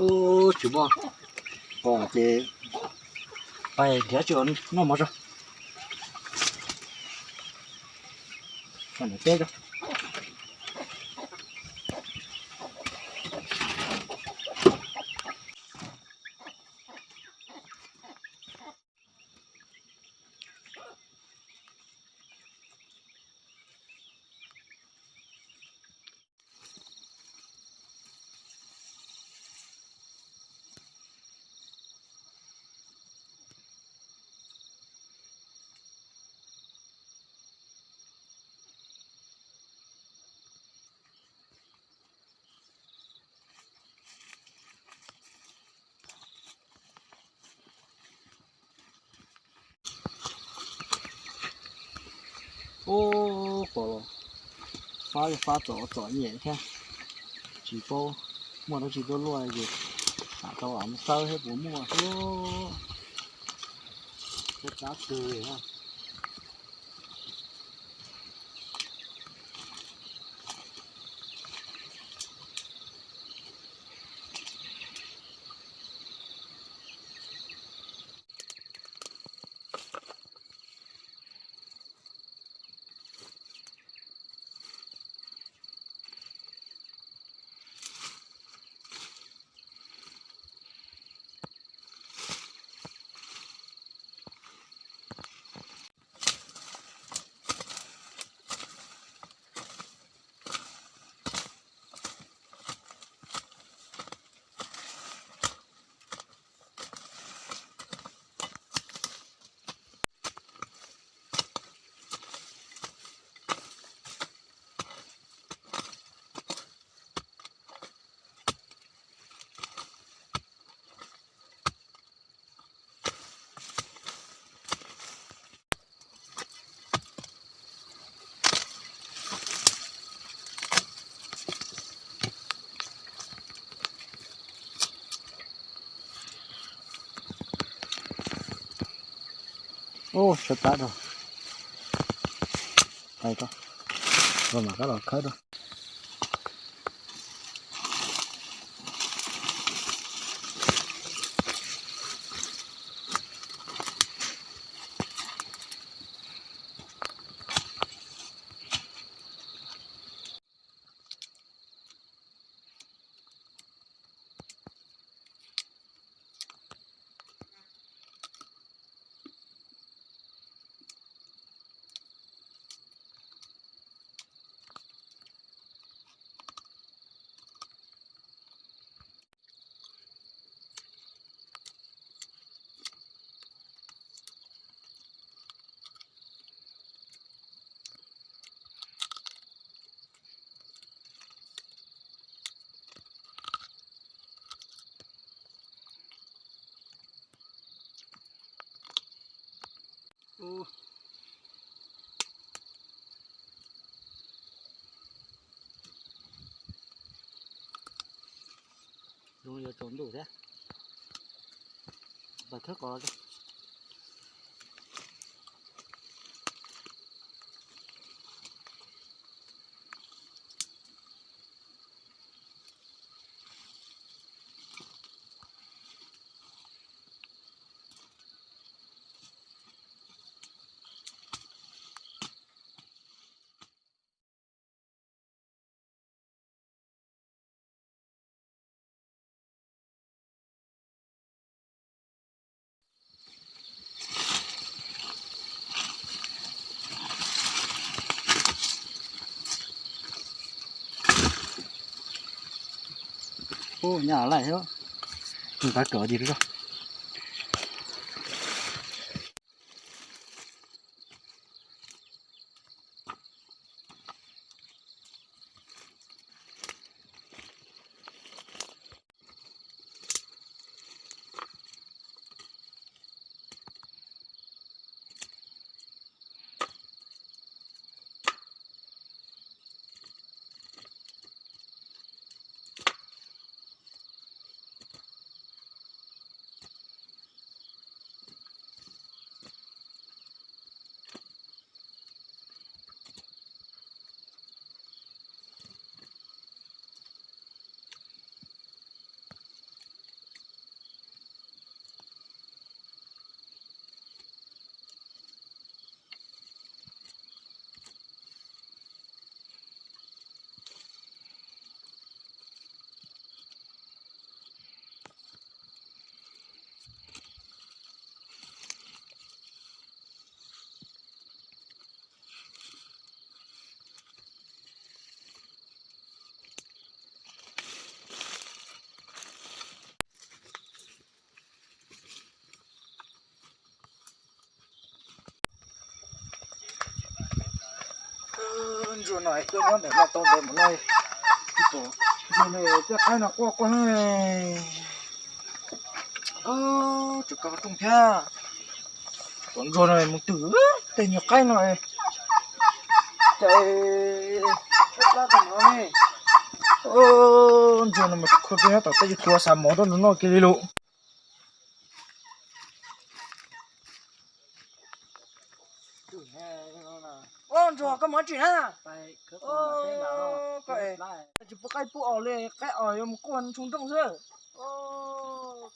Ub, tsis muaj pom ces pais nrhiav tsis noj mov tso. Pais nrhiav teb tso. Ub, pom los fab fab txom txom nyem thiab, tsis paub muaj dab tsi tuaj luaj ces xam tau mus xawb thiab puas muaj. Ub, cab kawg li. Ub, sab tab rau. Hais ko, los mam rov los khawb rau. Zoo yuav tsaus ntuj thiab. Pais khawb qos. Ub, nyaj laij thiab. Nws qab kawm ua dib rau. Ntsuag no tuaj nyob ntawm no tau ntawd mus no, ntsuag no coj qaib no quaj quaj, tseem koj rooj thiab. Ntsuag no mus twg tej nyuag qaib no, cas tshaib plab tag nrho ne. Ntsuag no mas kho rau nyob tom tej tua xav mov tuaj nrog noj kiag li lus. Ntsuag, koj mus tsis na? Tsis pub qaib pub os li, qaib os yuav mus quaj ntshoo nrooj xwb.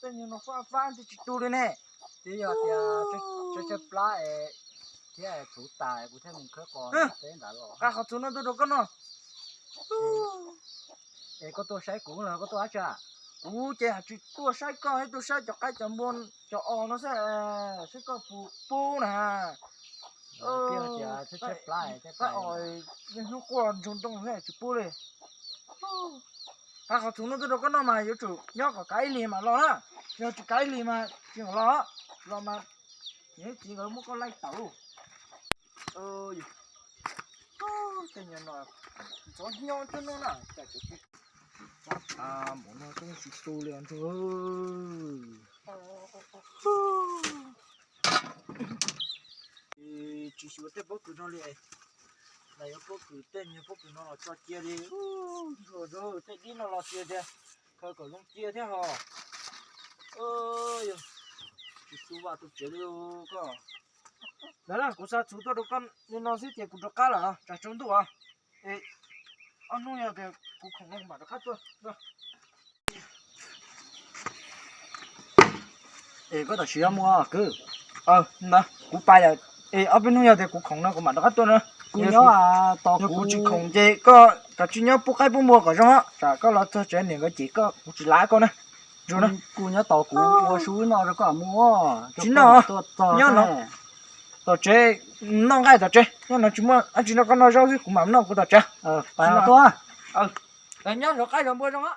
Tej nyuag no fab fab ntshe tsis tu li ne. Twb yog tias tshaib plab thiab txhuv tas kuv thiaj mus khawb qos peb ntawd los. Qab qhov txhuv no tuaj rau koj noj. Es koj tuaj saib kuv los koj tuaj dab tsi? Kuv ces hais tsis tuaj saib koj, tuaj saib cov qaib cov npua cov os no xwb, saib koj puas pub na. Twb yog tias tshaib plab, qaib os niaj hnub quaj ntshoo nrooj xwb tsis pub li. Qab qhov txhuv no tuaj rau koj noj mas yuav tsum nyob kom kav ib hlis mam los na. Yog tsis kav ib hlis mas tsis los, los mas niam txiv nkawd muab koj laij tawm. Tej nyuag no ntxhov hnyo coj noj na, cas tseem tsis txhob tha npaum no coj tsis tu li os Ntsuag. Tsis xyuas tej pob kws no li, mas yuav pob kws tej nyuag pob kws no los tso cia li. Ntsuag, tej dib no los xyov tias khaws kom zoo cia thiab hos. Tsis tu vaj tu tsev li koj. Ntawd na, kuv xa txhuv tuaj rau koj li no xwb ces kuv rov qab lawm, tsam tsaus ntuj os. Ob hnub yog tias kuv khoom no kuv mam rov qab tuaj. Es koj tam sim yuav mus kwv? Ntawd kuv pais lawm. Es ob peb hnub yog tias kuv khoom no kuv mam rov qab tuaj na. Kuv nyob tos kuv, kuv tsis khoom ces koj kav tsij nyob pub qaib pub npua kom zoo, tsam koj los txog tsev niam nkawd cem koj kuv tsis lav koj na. Kuv nyob tos kuv ua su noj rau koj mus. Tsis noj, nyob no tom tsev, noj nqaij tom tsev, nyob no tsis muaj dab tsi no, koj noj zaub xwb kuv mam noj kuv tom tsev. Nyob zov qaib zov npua zoo.